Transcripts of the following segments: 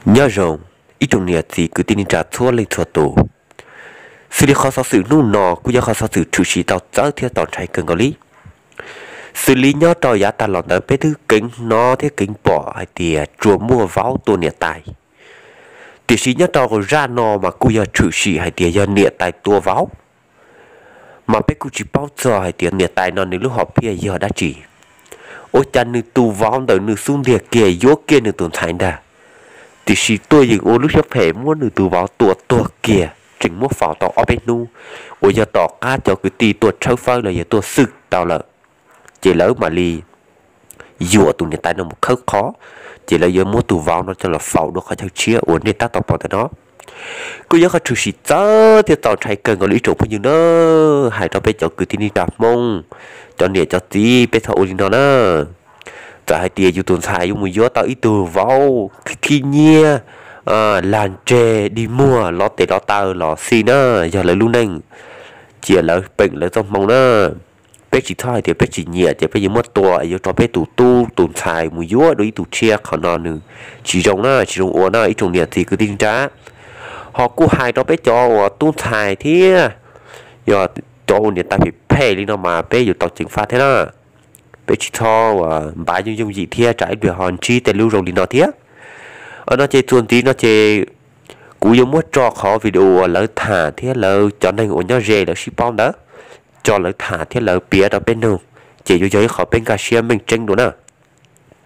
Nyob zoo ib tsoom niam txiv kwv tij neej tsa txhua leej txhua tus. Xws li qhov xov xwm hnub no kuj yog qhov xov xwm tshwm sim tau txawv thiab txaus ntshai kawg nkaus li. Xws li nyob rau yav tag los ntawd peb twb keev hnov thiab keev pom hais tias tsuas muaj vauv tua niam tais, tiam sis nyob rau zaj no mas kuj yog tshwm sim hais tias yog niam tais tua vauv. Mas peb kuj tsis paub txog hais tias niam tais no nws lub hom phiaj yog dab tsi. Ua cas nws tus vauv ntawm nws xub ntiag kiag yuav kiag nws tus ntxhais ntag, tiam sis tuaj yeem ua lub siab phem muab nws tus vauv tua tuag kiag tseem muab faus tau ob peb hnub, uas yog tom qab cov kwv tij tuaj tshawb fawb los yog tuaj xwm tau lawm, ces lawv mam li yuam tus niam tais no mus khawb qhov, ces lawv yuav muab tus vauv no coj los faus dua qhov chaw tshiab uas nej tab tom pom ntawm no. Kuj yog qhov tshwm sim txawv thiab txaus ntshai kawg nkaus li ib tsoom phooj ywg na. Hais rau peb cov kwv tij neej tsa Hmoob, cov niam cov txiv peb txhob ua li no na. Txawm hais tias yus tus ntxhais yuav mus yuav tau ib tug vauv khib khib nyiab, lag ntseg dig muag lov tes lov taw los xij na, yog lawv lub neej, cia lawv peem lawv txoj hmoo na. Peb tsis txhob hais tias peb tsis nyiam ces peb yuav muab tua es yuav rau peb tus tub tus ntxhais mus yuav dua ib tug tshiab, qhov no nws tsis zoo na, tsis zoo ua na ib tsoom niam txiv kwv tij neej tsa. Ho kuj hais rau peb cov uas tub ntxhais thiab yog cov uas niam tais phem phem li no mas peb yuav tau ceev faj thiab na. Peb tsis txhob uas npav yooj yooj yim thiab tsam ib pliag ho ntsib tej lub zoo li no thiab. No ces txuas ntxiv no ces kuv yuav muab tso qhov video uas lawv tham thiab lawv cov neeg uas nyob ze lawv sib paub ntawd, tso lawv tham thiab lawv piav rau peb mloog, ces yuav yog ib qhov peb nkag siab meej tseeb dua na.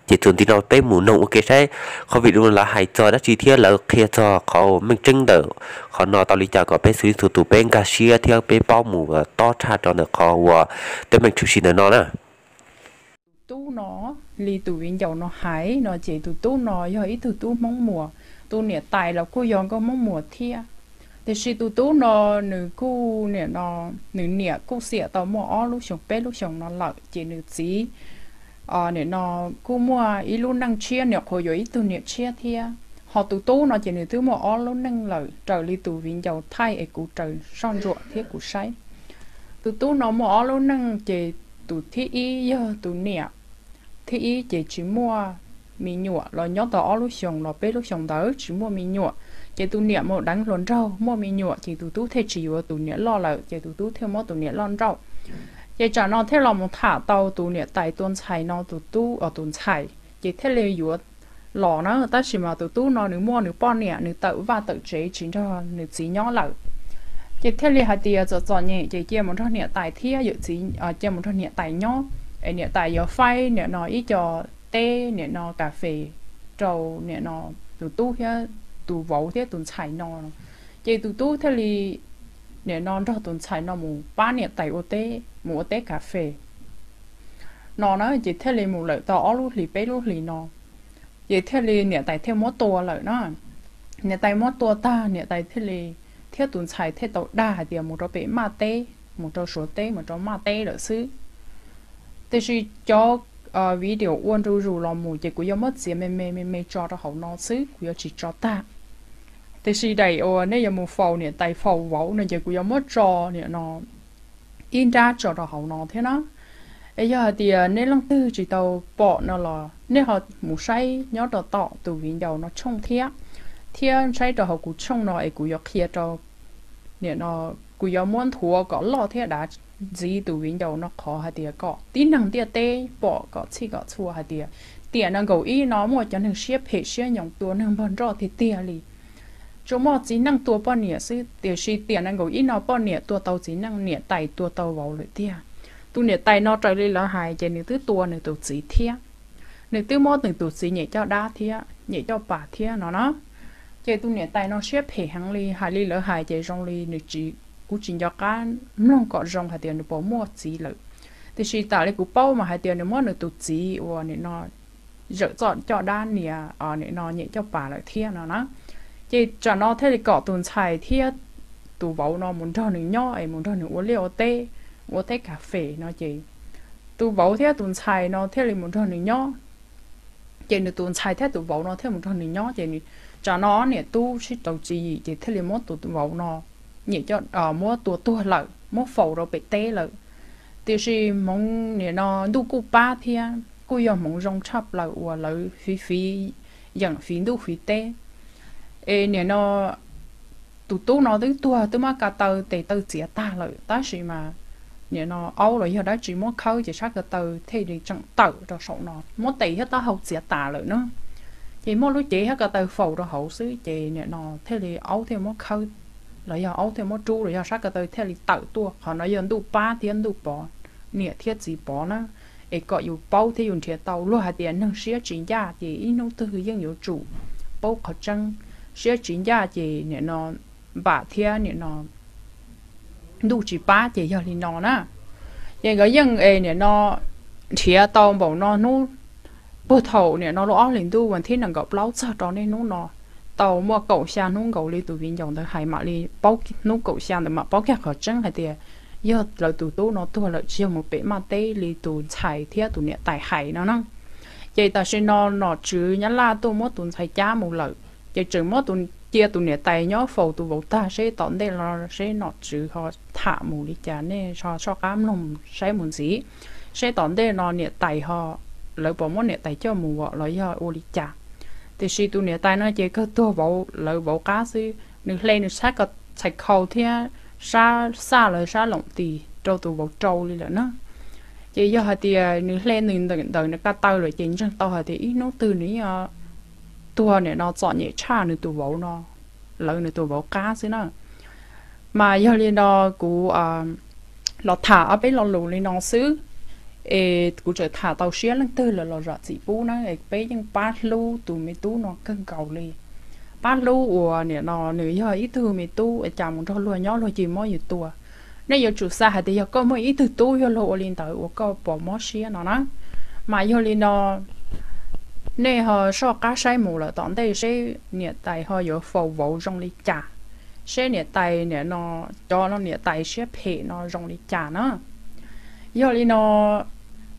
Ces txuas ntxiv no peb mus noog ua ke saib qhov video no lawv hais txog dab tsi thiab lawv qhia txog qhov meej tseeb ntawm qhov no tau li cas kom peb xws li txhua tus peb nkag siab thiab peb paub mus tob tshaj rau ntawm qhov uas teeb meem tshwm sim ntawm no na. Tus tub no, li tus viv ncaus no hais no ces tus tub no yog ib tug tub Hmoob Muas, tus niam tais los kuj yog nkauj Hmoob Muas thiab. Tiam sis tus tub no nws kuj nim no, nws niam kuj xiam tau muaj ob lub xyoos peb lub xyoos no lawm ces nws txiv nim no kuj muaj ib lub neej tshiab, nyuam qhuav yuav ib tug niam tshiab thiab. Ho tus tub no ces nws twb muaj ob lub neej lawm raws li tus viv ncaus thaij es kuv raws soj ntsuam thiab kuv saib. Tus tub no muaj ob lub neej ces tus thib ib yog tus niam thib ib ces tsis muaj me nyuam los nyob tau ob lub xyoos los peb lub xyoos ntawd tsis muaj me nyuam. Ces tus niam mus deev hluas nraug muaj me nyuam ces tus tub thiaj tsis yuav tus niam loj lawm ces tus tub thiaj muab tus niam loj nrauj. Ces tsam no thiaj los mus tham tau tus niam tais tua ntxhais no tus tub, tus ntxhais ces thiaj li yuav los na. Tab sis mas tus tub no nws muaj nws poj niam, nws tawm vaj tawm tsev tsis nrog nws txiv nyob lawm. Ces thiaj li hais tias txom txom nyem ces cia mus nrog niam tais thiab yawm txiv, cia mus nrog niam tais nyob, es niam tais yuav faib nim no ib co teb nim no kas fes rau nim no tus tub thiab tus vauv thiab tus ntxhais no. Ces tus tub thiaj li nim no nrog tus ntxhais no mus pab niam tais ua teb, mus ua teb kas fes no na. Ces thiaj li mus lawm tau ob lub hlis peb lub hlis no, ces thiaj li niam tais thiaj muab tua lawm na. Niam tais muab tua tag niam tais thiaj li, thiab tus ntxhais thiaj tau dag hais tias mus rau pem maj teb, mus rau suav teb, mus rau maj teb lawm xwb. Tiam sis cov video ua ntu zus los mus ces kuv yuav muab txiav me me me me tso rau hauv no xwb, kuv yuav tsis tso tag. Tiam sis daim uas nej yuav mus faus niam tais faus vauv no ces kuv yuav muab tso nim no ib nrab tso rau hauv no thiab na. Es yog hais tias nej leej twg tsis tau pom no los nej ho mus saib nyob rau tom tus viv ncaus no tshooj thiab, thiab saib rau hauv kuv tshooj no es kuv yuav qhia rau, nim no kuv yuav muab nthuav kom loj thiab dav ntxiv tus viv ncaus no qhov hais tias kom tib neeg ntiaj teb pom kom txhij kom txhua hais tias tiam nees nkaum ib no muaj cov neeg siab phem siab nyoos tua neeg npog nroj tiag tiag li. Tsuas muaj txiv neej tua poj niam xwb, tiam sis tiam nees nkaum ib no poj niam tua tau txiv neej, niam tais tua tau vauv lawm tiag. Tus niam tais no raws li lawv hais ces nws twb tua nws tus txiv thiab, nws twb muab nws tus txiv nyem coj dab thiab nyem coj pas thiab no na. Ces tus niam tais no siab phem heev li, hais li lawv hais ces zoo li nws tsis, kuv tsis nco qab mloog kom zoo hais tias nws puas muaj txiv lawm. Tiam sis tam li kuv paub mas hais tias nws muab nws tus txiv uas nim no zawm txoj coj dab nias nim no nyem coj pas lawm thiab no na. Ces tsam no thiaj li kom tus ntxhais thiab tus vauv no mus nrog nws nyob es mus nrog nws ua liaj ua teb, ua teb kas fes no ces tus vauv thiab tus ntxhais no thiaj li mus nrog nws nyob. Ces nws tus ntxhais thiab tus vauv no thiaj mus nrog nws nyob ces tsam no niam tub sib tau tswv yim ces thiaj li muab tus vauv no nyem coj, muab tua tuag lawm, muab faus rau pem teb lawm. Tiam sis hmoov nim no ntuj kuj pab thiab kuj yog hmoov zoo tshaj plaws uas lawv fiv fiv yeem fiv ntuj fiv teb. Es nim no tus tub no twb tuag twb muab ko taw tes taw txiav tag lawm, tab sis mas nim no aub los yog dab tsi muab khawb ces sab ko taw thiaj li tseem tawm rau saum no, muab tes thiab taub hau txiav tas lawm na. Ces muaj lub cev thiab ko taw faus rau hauv xwb ces nim no thiaj li aub thiaj muab khawb los yog aub thiaj muab rub los yog sab ko taw thiaj li tawm tuaj. Qhov no yog ntuj pab thiab ntuj pov, niam thiab txiv pov na. Es kom yus paub thiab yus nrhiav tau, luag hais tias neeg siab tsis ncaj ces ib hnub twg yeej yuav tsum paub qhov tseeb. Siab tsis ncaj ces nim no npam thiab nim no ntuj tsis pab ces yog li no na. Ces nkawd yeej es nim no nrhiav tau npaum no hnub, puag thaum nim no lub ob hlis ntuj vas thib nees nkaum plaub txog rau niaj hnub no tau muaj kaum xya hnub nkaus li tus viv ncaus ntawd hais mam li paub, hnub kaum xya ntawd mam paub kiag qhov tseeb hais tias yog lawv tus tub no tuag lawm tsis yog mus pem maj teb li tus ntxhais thiab tus niam tais hais no na. Ces tam sim no nom tswv Nyab Laj tuaj muab tus ntxhais cab mus lawm ces tseem muab tus, cia tus niam tais nyob faus tus vauv tag seb tom ntej no seb nom tswv ho tham mus li cas, nej ho soj qab mloog saib mus ntxiv, seb tom ntej no niam tais ho, lawv puas muab niam tais coj mus los yog ua li cas. Tiam sis tus niam tais no ces kawg tuag vauv, lawv vauv qab xwb, nws hle nws sab ko txhais khau thiab sab xaj los sab loom tis rau tus vauv rau li lawm na. Ces yog hais tias nws hle nws ntawm ntawm nws ko taw lawm ces ntseeg tau hais tias ib hnub twg nws tuag nim no txom nyem tshaj nws tus vauv no, lawv nws tus vauv qab xwb na. Mas yog li no kuv los tham ob peb lo lus li no xwb, es kuv tseem tham tau siab leej twg lawm los zam txim pub na, es peb yeej pab hlub tus me tub no kawg nkaus li. Pab hlub uas nim no nws yog ib tug me tub es cas mus nrog luag nyob luag cia muab yus tua. Nej yuav tsum xav hais tias yog koj muaj ib tug tub yog luag ua li ntawd uas koj puas mob siab no na. Mas yog li no nej ho soj qab saib mus lawm tom ntej seb niam tais ho yuav faus vauv zoo li cas, seb niam tais nim no, cov no niam tais siab phem no zoo li cas na. Yog li no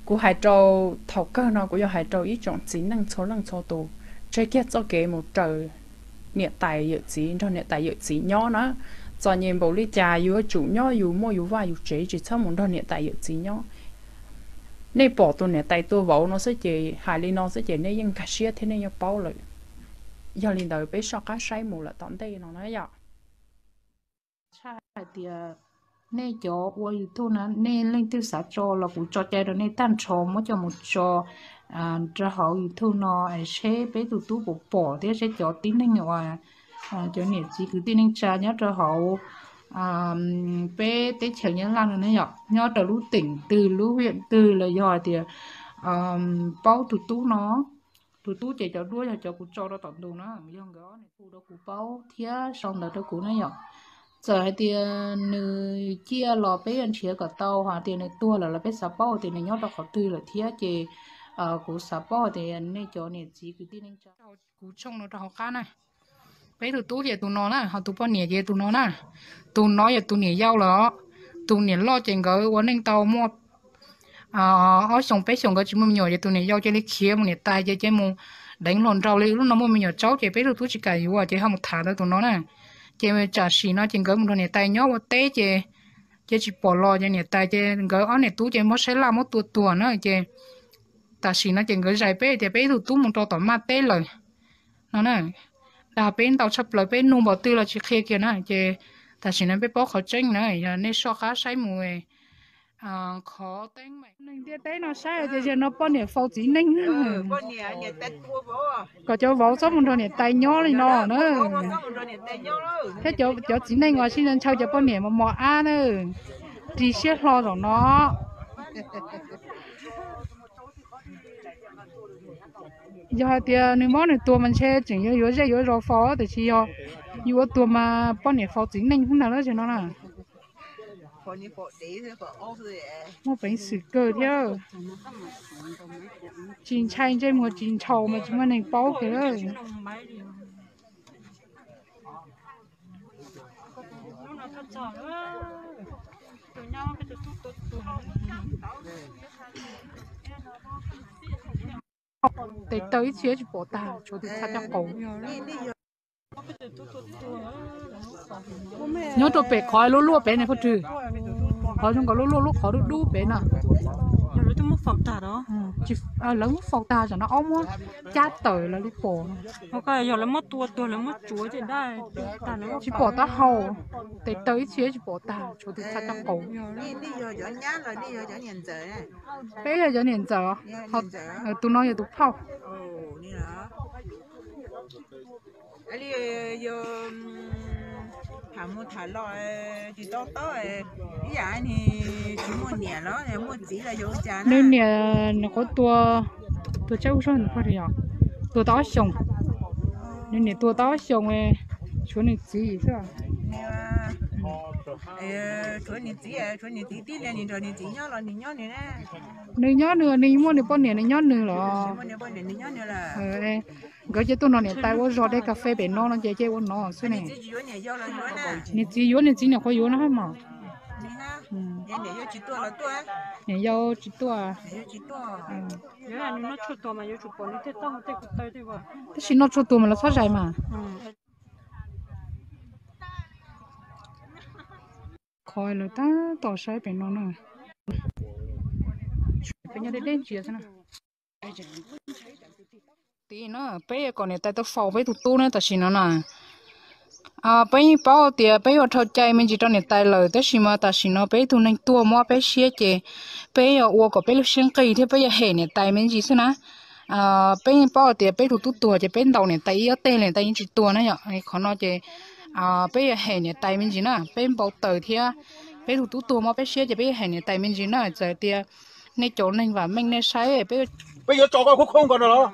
kuv hais rau, thaum kawg no kuv yuav hais rau ib tsoom txiv neej txhua leej txhua tus, tseg kiag txoj kev mus raws niam tais yawm txiv, nrog niam tais yawm txiv nyob na. Txom nyem npaum li cas yus yuav tsum nyob yus muaj yus vaj yus tsev, tsis txhob mus nrog niam tais yawm txiv nyob. Nej pom tus niam tais tua vauv no xwb ces hais li no xwb ces nej yeej nkag siab thiab nej yeej paub lawm. Yog li ntawd peb soj qab saib mus lawm tom ntej no na yom. Tshaj hais tias nej cov ua YouTube na, nej leej twg xav tso los kuv tso cai rau nej tag nrho, muab coj mus tso rau hauv YouTube no, seb peb tus tub puas pom thiab seb cov tib neeg uas cov niam txiv kwv tij neej tsa nyob rau hauv peb teb chaws Nyab Laj no ne yom, nyob rau lub teem twg lub hiam twg los yog hais tias paub tus tub no. Tus tub ces cov duab yog cov kuv tso rau tom ntug na, yog nkawd ob niam hu rau kuv paub thiab sau ntawv rau kuv na yom. Txawm hais tias nws ciaj los peb yuav nrhiav kom tau, hos tias nws tuag lawm los peb xav paub tias nws nyob rau qhov twg lawm thiab ces kuv xav paub tias nej cov niam txiv kwv tij neej tsa kuv tshooj no rau hauv qab na. Peb tus tub ces tus no na, ho tus poj niam ces tus no na. Tus no yog tus niam yau lawm os. Tus niam loj ces nkawd ua neej tau muaj ob xyoos peb xyoos nkawd tsis muaj me nyuam ces tus niam yau cia li khiav mus niam tais ces cia mus deev hluas nraug li. Lub no muaj me nyuam tsaub ces peb tus tub tsis kam yuav ces ho mus tham ntawd tus no na. Ces tam sim no ces nkawd mus nrog niam tais nyob ua teb ces, ces tsis pom los ces niam tais ces nkawd ob niam tub ces muab saib laj muab tua tuag na ces tam sim no ces nkawd zais peb tias peb ib tug tub mus rau tom maj teb lawm no na. Dag peb ntau tshaj plaws, peb nug npaum twg los tsis qhia kiag na ces tam sim no peb paub qhov tseeb na, yog nej soj qab saib mus qhov teeb meem. Neeg ntiaj teb no saib tias zaum no poj niam faus txiv neej, kom cov vauv txhob mus nrog niam tais nyob li no na. Thiab cov txiv neej uas sib ntshaw cov poj niam mos mos ab na, ris siab hlo zaum no. Yog hais tias nws mob nws tuag mas ntshe tseem yog yuav zej yuav zos faus, tiam sis yog yus ua tuag mas poj niam faus txiv neej ntag lawm no na. Muaj peev xwm kawg thiab. Tsis ntshai ntsej muag tsis ntshaus mas tsis muaj neeg paub kiag lawm. Tes taw ib txhia tsis pom tag, tshuav tus txha caj qaum. Nyob rau pem qhov luaj luaj pem ne, Phaj Rwg. Qhov zoo nkaus luaj luaj lub qhov dub dub pem na. Twb muab faus tag os. Lawv muab faus tag, tam no ob muab cab tawm lawv li pom. Yog lawv muab tua tuag lawv muab tsuav ces daj tag lawm. Tsis pom taub hau, tes taw ib txhia tsis pom tag, tshuav tus txhais tau qaum. Peb yog cov niam ntxawm, tus no yog tus phauj. Nws niam nws qhuav tua, tua tsab ub zog nws pog yog, tua tau ob xyoos. Nws niam tua tau ob xyoos, tshuav nws txiv xwb. Nws nyob nws, nws muaj nws poj niam nws nyob nws los. Nkawd cia tuaj no niam tais ua zog dej kas fes pem no no ces cia ua no xwb ne. Niam txiv yuav, niam txiv niam qhuav yuav no mog. Niam yau tsis tuaj. Tab sis noj tshuaj tuag mas los txhob zais mas. Qhov lawv tab tom saib pem no na. Peb nyob deb deb ntsia xwb na. Tid no peb yuav kom niam tais tau faus peb tus tub na tam sim no na. Peb yeej paub tias peb yuav dhau cai me ntsis rau niam tais lawm tab sis mas tam sim no peb ib tug neeg tuag mob peb siab ces peb yuav ua kom peb lub siab nqig thiab peb yuav hem niam tais me ntsis xwb na. Peb yeej paub tias peb tus tub tuag ces peb ntaus niam tais ib ob teg niam tais yeej tsis tuag na yom. Qhov no ces peb yuav hem niam tais me ntsis na, peb npau taws thiab peb tus tub tuag mob peb siab ces peb yuav hem niam tais me ntsis na. Txawm tias nej cov neeg vam meej nej saib, peb yuav tso koj khoob khoob ko no los.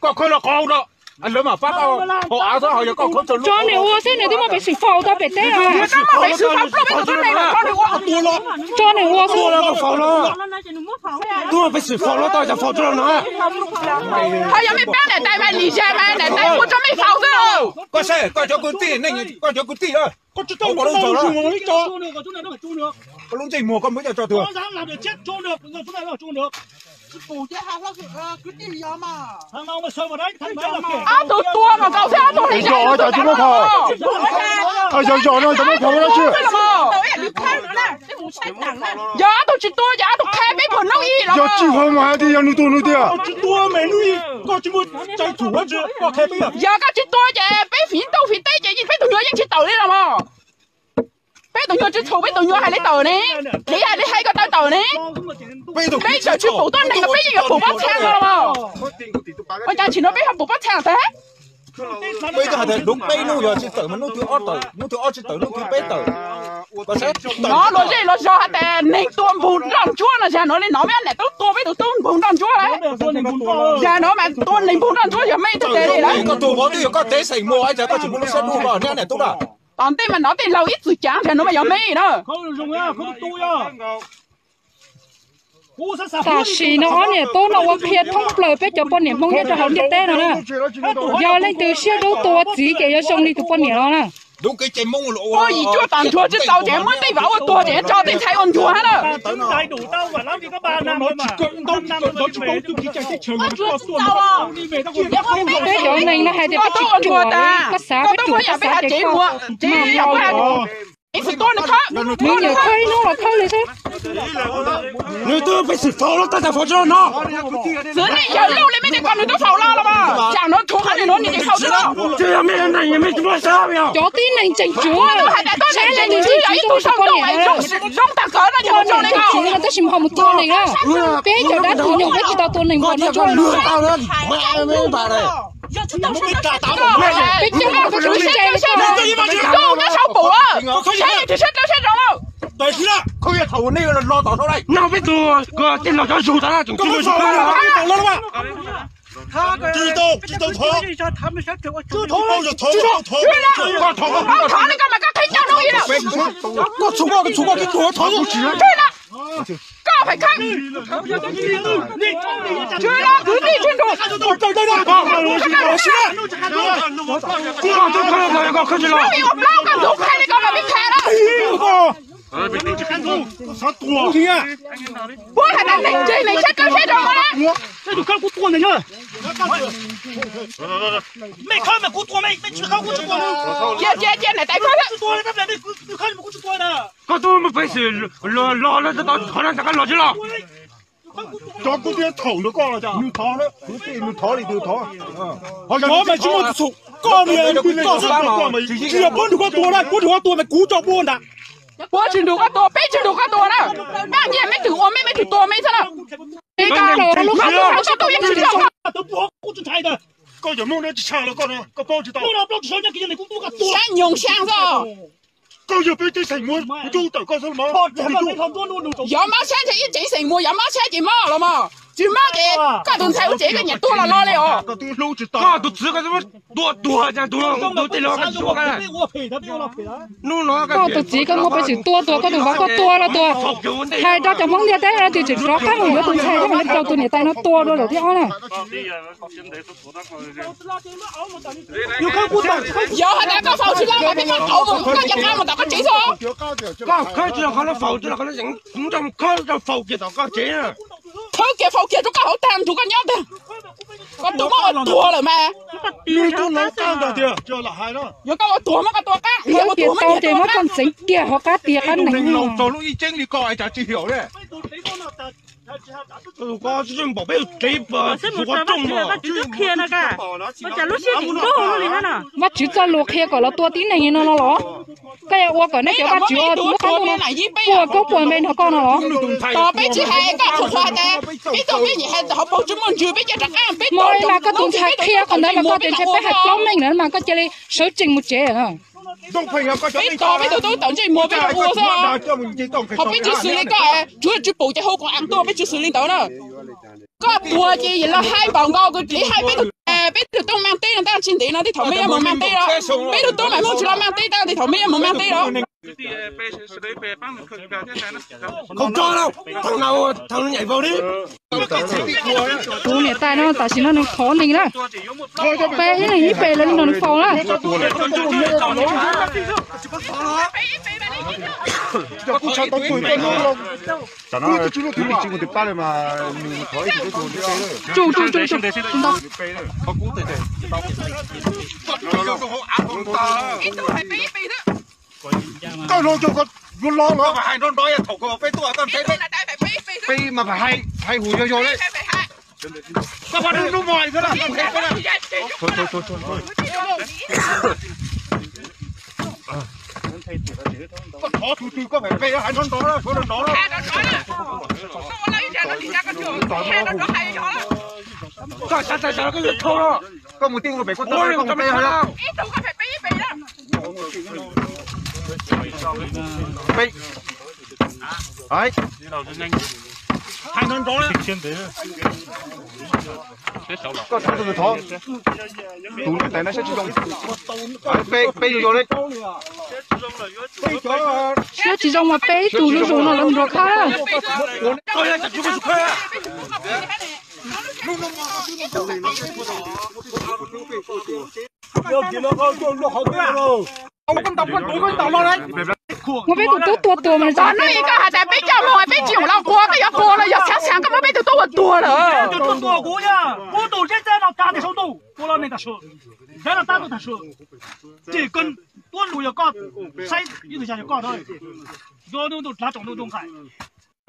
Koj khoob los qhov hauv no, lawv mam pab koj haus av xwb, ho yog koj khoob tso niam ua xwb, nws twb muaj peev xwm faus tau pem teb. Tso niam ua xwb, koj faus los, twb muaj peev xwm faus los tau cas faus tso no. Ho yog mej pab niam tais mas lim zag mas niam tais ua tso mej faus xwb. Koj saib koj cov kwv tij, koj cov kwv tij, koj tsis tau lub ntsej muag koj muab coj tso tuag. Ob tug tuag mas nkaus thiab ob tug neeg zog cov tsis muab khaws. Yog ob tug tsis tuag ces ob tug qhia peb puag noob ib los. Yog tsis tuag mas hais tias yog nws tuag nws tiag. Yog koj tsis tuag ces peb fiv ntuj fiv teb ces peb tus nyuag yeej tsis tawm li los mas. Peb tus nyuag tsis txhaum peb tus nyuag hais li tawm ne, li hais li hais ko taw tawm ne. Peb tseem tsis pum tuab neeg los peb yeej yuav pum pob txha los mas. Ua cas tsis no peb ho pum pob txha tag. Peb twb hais tias hnub peb hnub yog tsis tawm mas hnub twg ob tawm, hnub twg ob tsis tawm hnub twg peb tawm. No luag zej luag zog hais tias neeg tuag npog nroj ntsuab no, zag no li no peb niam tub tuag peb tus tub npog nroj ntsuab lawm. Zag no mas tuag neeg npog nroj ntsuab yog mej tug tes li lawm. Koj tuag vauv twb yog koj tev xeem muag ua cas koj tsis muaj lub siab dub koj niam tub na. Tom ntej mas nov tej laus ib txwm cav, zag no mas yog mej na. Tam sim no ob niam tub no ua qhia thoob plaws peb cov poj niam Hmoob nyob rau hauv ntiaj teb no na. Yog leej twg siab dub tua txiv ces yuav zoo li tus poj niam no na. Poj yim cuaj tom ncuag tsis tau ces muab tej vam ua tuag ces tso tej ntxhais ua ncuag na. Peb cov neeg no hais tias peb tsis ruam, koj xav peb ruam koj xav ces ruam. Ib txwm tuaj nws khawb, nws nyuam khawb ib hnub los khawb li xwb. Nws twb peb xwm faus los tab sis faus tsis los no. Txwv nej yawg lauj li mej tias kom nws twb faus los los mas. Tsam no tshuav qhov nws no nws faus tsis los. Cov tib neeg tseem tshuav, saib leej twg tsis tsis zoo tus poj niam na. Zoo tag kawg no ces mus zoo li no, tab sis ho mus tua neeg na. Peb cov dab tug nyuag peb tsis tau tua neeg npaum no tsuag li. Peb cov dab tug tsis ntse li koj. Koj koj sau pum, saib tsis saib dlawb saib zoo lauj. No peb tug ko tej laus cov zug tas tseem tsis tau, tsis tau thov. Koj thov, koj thov, koj thov li koj mas koj qhib ncauj hnub ib lawm. Koj txhum koj, koj txhum koj, koj txhum koj, koj txhum koj. Koj phem khawb. Tsis los kwv tij tsis nrug. Koj twb khawb los koj khawb tsis los. Koj ua plaub koj ntxub qhia li koj mas peb phem lawm. Puab hais tias neeg ntse neeg saib dlawb saib zoo na. Mej khawb mas kuv tua mej, mej tsis khawb kuv tsis tua. Cia, cia, cia niam tais khawb. Koj tub muaj peev xwm los los los tau qhov no ntag, koj los tsis los? Cov kuv twb thaum nrog koj los cas, nws thov, nws thov li tus thov. Ho yog mas tsis muaj tus txhaum, koj mas koj xwb, tsis yog puab nrug koj tua na, puab nrug koj tua mas kuv tso puab ntag. Puab tsis nrug koj tua, peb tsis nrug koj tua na. Maj nyiaj mej twb ua mej, mej twb tua mej xwb na. Koj tus txiv, koj yog Hmoob dab tsi tshaj los koj no, koj paub tsis tau. Saib nyoog saib xwb. Koj yog peb tsev xeem muas, kuv tsuj tawm koj xwb los mas. Yog mob tshab ces ib tsev xeem muas, yog mob tshab ces mob los mas. Tsis mob ces koj tus ntxhais ua tsev koj nyiam tua los los li os. Koj tus txiv koj tua tuag cas tus tus tej los koj tsis ua koj. Hnub no koj tus txiv koj muaj peev xwm tua tuag koj tus vauv, koj tua los tuag. Hais rau cov Hmoob ntiaj teb no tias tseem rov qab mus yuav tus ntxhais thiab mus rau tus niam tais no tua dua lawm thiab ob na. Yog has tas koj faus tsis laj mas peb muab qauv mus koj cov qab mus tom koj tsev xwb. Koj khawb tsis los qhov no faus tsis los qhov no, kuv nrog mus khawb rau faus kiag tom koj tsev. Khawb kiag faus kiag rau koj hauv tag nrug koj nyob tag. Koj tus muab ua tuag lawm mas. Yog koj ua tuag muab koj tua qab, yog ua tuag muab koj tua qab. Ces muab koj ntxeev kiag hauv qab tias qab neeg. Tau lub ib tseeb li koj es cas tsis yog ne. Peb tus tsev tsis tub qhia no ka, ua cas lub siab tseem loj luaj li thiab no. Vajtswv txoj lus qhia kom los tua tib neeg li no no los? Koj yuav ua kom nej cov vajtswv lub qab ntuj no puas koob puas npe nrog koj no los? Tos peb tsis hais koj qhuas qhuas tas peb tuaj peb nyiam hais hauv paus tsis muaj ntsws peb cia rov qab peb tos mas koj tus ntxhais qhia qhov ntawd mas koj tias ntshe peb hais plaub meej lawm mas koj cia li sawv tsees mus tsev. Peb tos peb tus tub tawm ntsej muag peb ua xwb. Qhov peb tsis xws li koj, tsuav tsis pum ces hu kom am tuaj peb tsis xws li ntawd na. Koj tuag ces los hais npaum nkaus kws tseem hais peb tus, peb tus tub mas teb no tab tsis ntev no tej thaum mej yuav mus mas teb los. Peb tus tub mas Hmoob tsis los mas teb tab tej thaum mej yuav mus mas teb los. Tus niam tais no tam sim no nws khov neeg na. Pe ib leeg ib pe lawv li no nws faus na. Tsum, tsum, tsum. Koj los, koj yuav los los. Peb mas hais, hais hum yog yog li. Koj pab nub mos xwb na. Koj thov tus twg koj phem pem hais nrov nrov na, suav nrov nrov na. Koj xav tag koj yuav thau no. Koj mus tij ua pem koj tau koj mus peb hais. Hais nrov nrov na. Koj thov tus twg thov. Tus niam tais no siab tsis zoo. Peb, peb yug yog li. Siab tsis zoo mas peb ib tug zuj zus no lawv nrog khawb. Muab peb tus tub tua tuag mas. Hnub ib koj has tas peb coj mus peb tsis mus los quas, koj yuav quas los yog xav xav koj muab peb tus tub ua tuag lawm.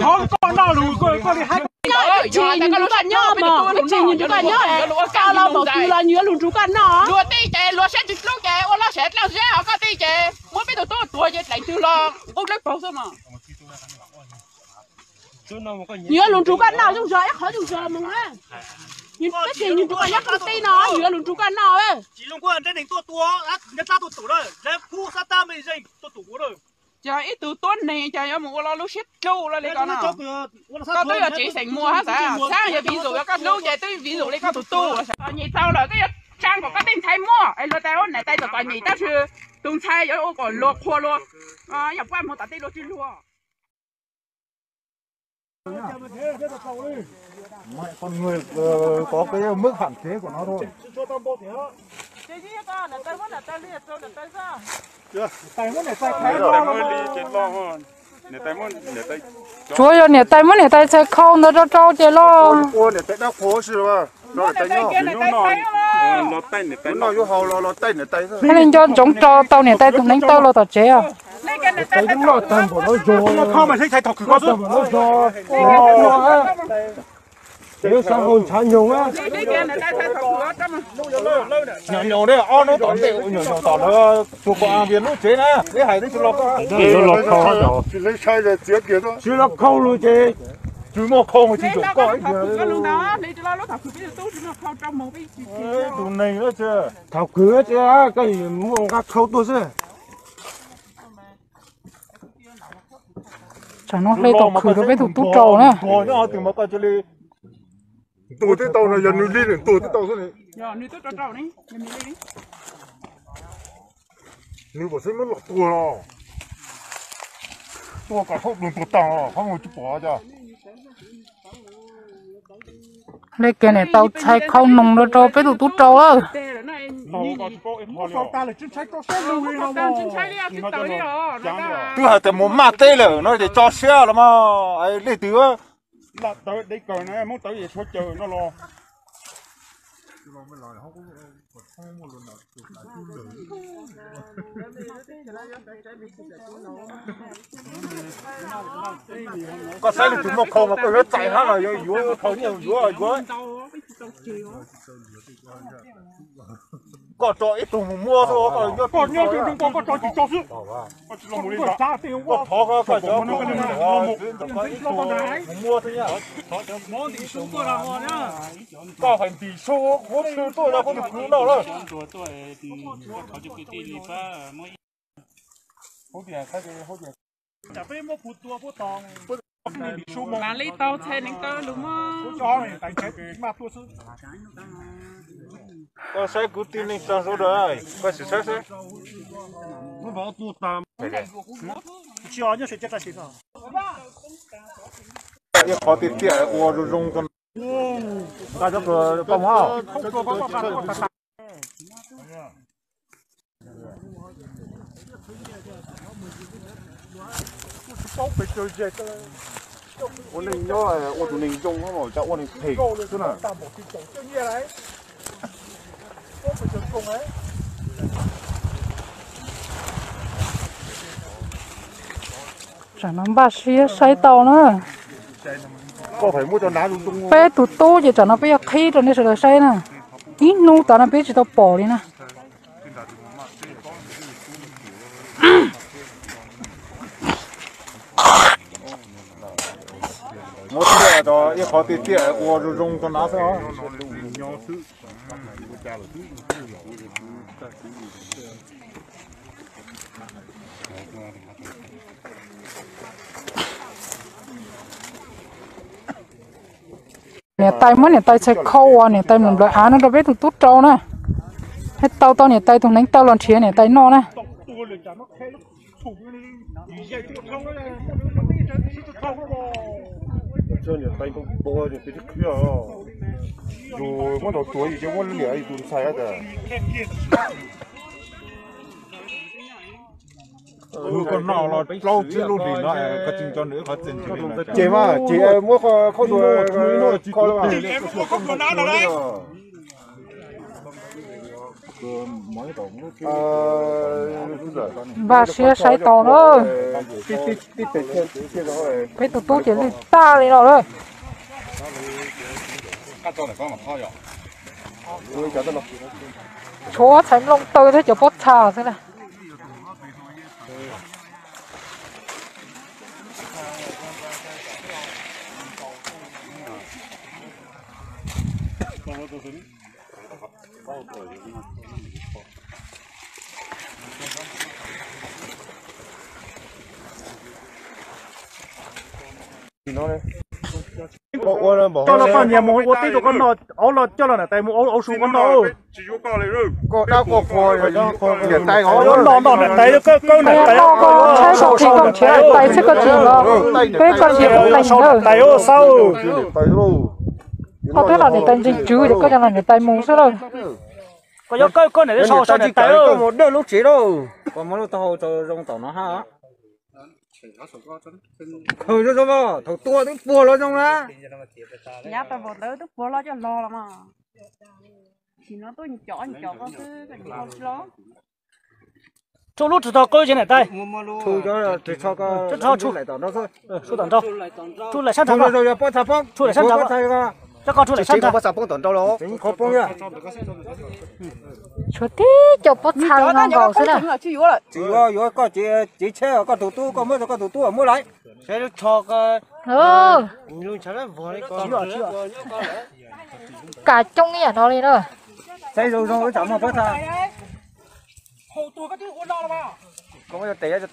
Koj noj lus koj li hais. Ib txhis nws rub koj nyob mos, ib txhis nws rub koj nyob, koj los maum twg los nws yuav lug nrug koj noj. Luag tej ces luag siab tsis hlub ces ua loj siab dlaab zeb, ho koj tej ces muab peb tug tub tuag ces dlaim twg los nqub dlawb paug xwb mos. Nws yuav lug nrug koj noj zoo zog ib qhov zoo zog mog. Tab sis nws nrug koj nyob koom teb no nws yuav lug nrug koj noj. Ces ib tug tuab neeg ces yuav mus ua lo lub siab dlub ua luaj li ko no. Koj twb yog tsev xeem muas hab xav, xav yog vis zus yog koj hlub ces twb vis zus li koj tus tub. Nyem txaus lawm koj yuav tsaa kom koj tej ntxhais muaj es luag tas ua niam tais tom tom nyem tab sis tus ntxhais yuav ua kom luag qhuas luag, yog puab mus tom tej luag tsis luag. Con người, ờ, có cái mức hạn chế của nó thôi. Tsuav yog niam tais muab niam tais txhais khau ntawd rau rau ces loj. Ua niam tais dab qhuas xwb los. Hnub no yuav haus los los taij niam tais xwb. Thiaj li nco ntsoov rau tau niam tais tus hneev taw los tom tsev os. Niam tais lub loj tag npaum no zog. Tag npaum no zog. Ces yuav xav haus ntshav nyoos na. Nyoos nyoos, ob hnub tom ntej nyoos nyoos tom lawv tus pom Vias lub tsev na, peb hais tsis los koj. Tsis los khau los ces tsis muaj khau tsis ncaum koj ib tiag. Tus neeg na, thaum kwv ces koj muaj nqa khau tuaj xwb. Tsam no hle tau khwv rau peb tus tub rau na. Ntuag twb tau no, yog nws li nws ntuag twb tau xwb. Nws pom xeeb muab los tuag los, tuag kom haub dua tuag tag los qhov mus tsis pom cas. Hle kiag niam tais txhais khau noog rau peb tus tub rau lawm. Twb hais tias mus maj teb lawm no ces tso siab los mas, leej twg koj saib leej twg muaj khau mas koj yuav txais hab los yuav khau nyiaj yuav yuav. Koj tso ib tug mus muab xwb, koj nyob, koj tso tsis tso xwb. Koj thov koj cov mus muab xwb, koj hais ntim su huab tshwj tuaj rau koj tus kwv noj lawm. Mam li tau txhais hneev taw lus mog. Koj saib kwv tij neej tsa sawv daws, koj sim saib seb. Ib qho tiaj tiaj ua zoo zoo. Ua neej nyob ua tus neeg zoo, ua neeg phem xwb na. Tsam no npaj siab saib tau na. Peb tus tub ces tsam no peb yuav qhib rau nej sawv daws saib na. Ib hnub tas no peb tsis tau pom li na. Muab tiaj rau ib qho tiaj tiaj ua zoo zoo rau na xwb. Niam tais muab niam tais txhais khau uas niam tais mus nplawv av no rau peb tus tub rau na. Thiaj tau tau niam tais tus hneev taw los nrhiav niam tais noj na. Yus muab ntaus tuag yus ces muab liam yus tus ntxhais tas. Koj noj los plaub tsib lub hlis no, koj tsis nco nws qhov txeeg. Ces mas ces muab khaub ntua kho. Npaj siab saib tau na. Peb tus tub ces lwj tag li no lawm. Tshuav txhais nplooj taw thiab cov pob txha xwb na. Coj los koj nyias mus ua teb rau koj noj, auv los coj los niam tais mus auv su koj noj. Koj dab koj qhua, niam tais, koj yuav noj noj niam tais, koj niam tais, koj yuav noj noj niam tais, koj tsis nrhiav niam tais xwb koj tsis los, peb koj nrhiav niam tais xwb. Koj twb los niam tais ntseeg tswv ces koj coj los niam tais mus xwb lauj. Koj yuav kawg koj niam tais sau sau niam tais, koj mus dawj lub tsev lauj, koj muab lub taub hau tso zoo tom no hab. Khaws zoo zoo, thaum tua twb puag los zoo na. Yav tau npaum ntawd twb puag los coj los los mas. Tshuav lub tsis tau qw ces niam tais. Tshuav lawm sab nrad, tshuav lawm sab nrad. Tshuav tib co pob txha nkaus nkaus xwb na. Tsis yuav, yuav koj cev tsheb, koj tus tub, koj muab rau koj tus tub muab lawm. Kam coob ib yam no li na. Saib zoo zoo tsam muaj pob txha. Niam tais,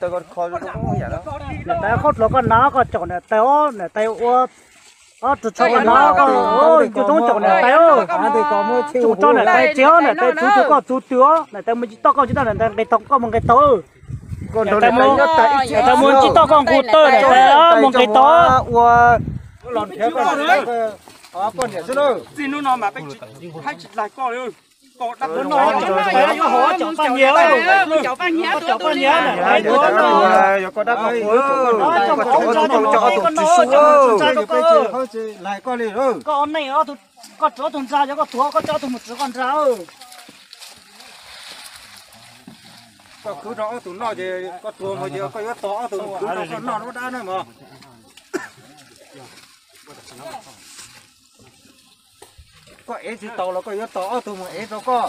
qhov dluav koj na koj caum niam tais os, niam tais ua ob tug tsho koj na koj ua coob caum niam tais os. Tsum rau niam tais tsev os, niam tais txwv txug koj txug twg os, niam tais mus tsis toj koj tsis tau, niam tais nqis taug koj mus nqis taug. Niam tais mus tsis toj koj nqus taw, niam tais mus nqis taug. Txij hnub no mas peb tsis laig koj li. Koj dab qhuas, koj cov paj nyiaj, koj cov paj nyiaj, yog koj dab qhuas, koj cov ob tug tsis su, peb tsis laig koj li. Koj ob neeg, koj tsuav ob tug ntsa, yog koj tuag koj coj ob tug mus tsuav koj ntsa. Koj khwv rau ob tug noj ces koj tuag mus ces koj yuav tos ob tug khwv rau koj noj lub dab na mog. Koj ev tsis tau los koj yuav tos ob tug mus ev rau koj.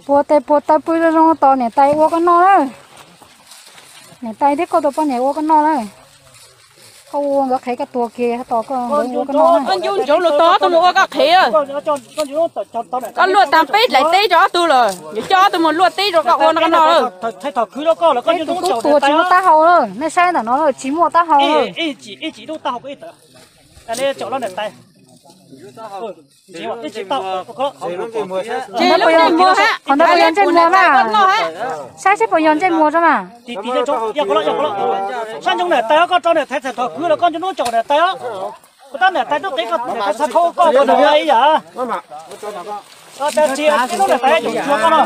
Puag tes puag taw pw zoo zoo tos niam tais ua koj noj na. Niam tais thiab koj tus poj niam ua koj noj na. Koj ua nkawd qhev koj tuag kiag tos koj nkawd ua koj noj na. Koj ncu ntsoov lus tos ob tug mus ua koj qhev. Koj luaj tag peb dlaim teb rau ob tug lawm, yuav coj ob tug mus luaj teb rau koj ua no koj noj. Tus tub tuag tsis muaj taub hau lawm, nej saib ntawm no tsis muaj taub hau lawm. Qhov ntawd puas yog ntsej muag na? Saib seb puas yog ntsej muag tso mas. Sab ntsoov niam tais os, koj tso niam tais txhais thom khwv los koj nco ntsoov caum niam tais os. Koj tab niam tais tub qev koj niam tais txhais khau koj ua ib yam. Tsis tub niam tais caum tsuag koj no.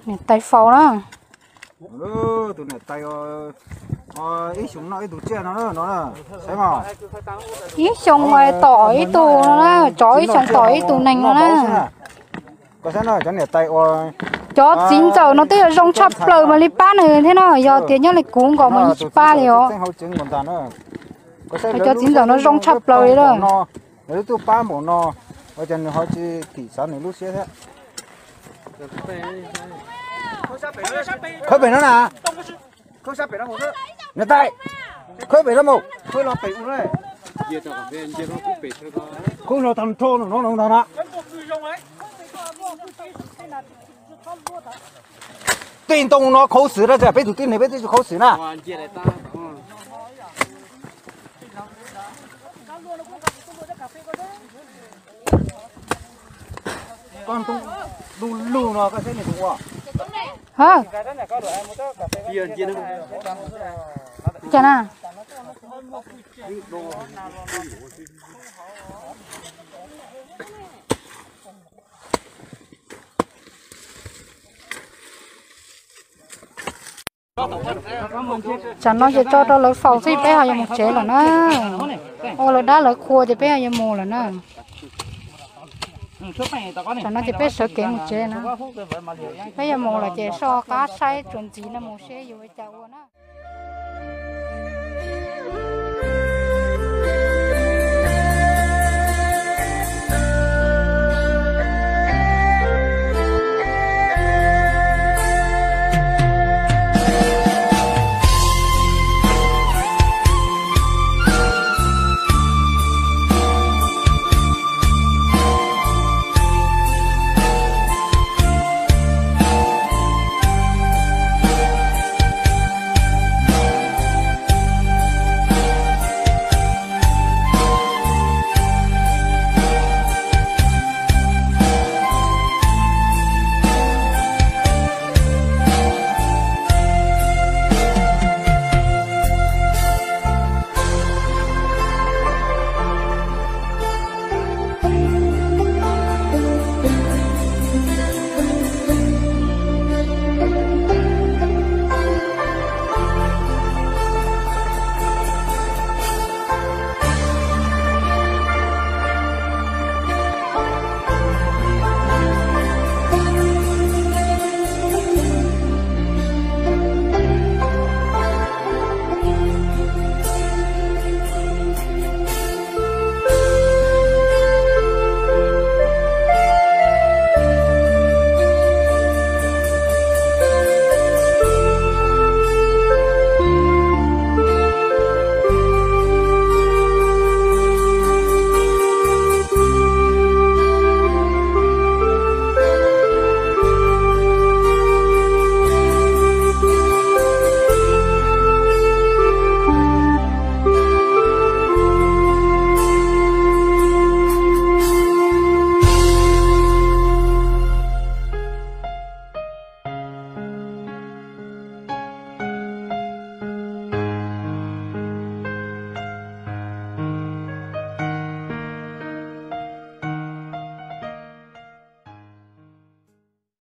Niam tais faus na. Tus niam tais ib xyoos noj ib tug tsiaj no no, saib mas. Ib xyoos mas tom ib tug no na, tsov ib xyoos tom ib tug neeg no na. Koj saib no, cov niam tais uas cov txiv ntxawm no twb yog zoo tshaj plaws mas li pab nws thiab no, yog tias nyob li kuv nkaus mas yeej tsis pab li os. Cov txiv ntxawm no zoo tshaj plaws li lawm. Lawv twb tuaj pab npaum no, ua cas nws ho tsis thim xav nws lub siab thiab. Khawb pem no na. Niam tais, khawb pem no mus. Khawb los tag nrho no no ntag na. Tej ntoo no khuv xim na, peb tus tib neeg peb twb tsis khuv xim na. Koj ntoo lug lug no koj saib nws tus ua. Cas na. Tsam no ces tso rau lawv faus xwb peb ho yuav mus tsev lawm na. Ua lawv dab lawv qhua ces peb ho yuav mus lawm na. Tsam no ces peb sawv kev mus tsev na. Peb yuav mus lawm ces soj qab saib tsuas ntxiv no mus seb yuav ua cas ua na.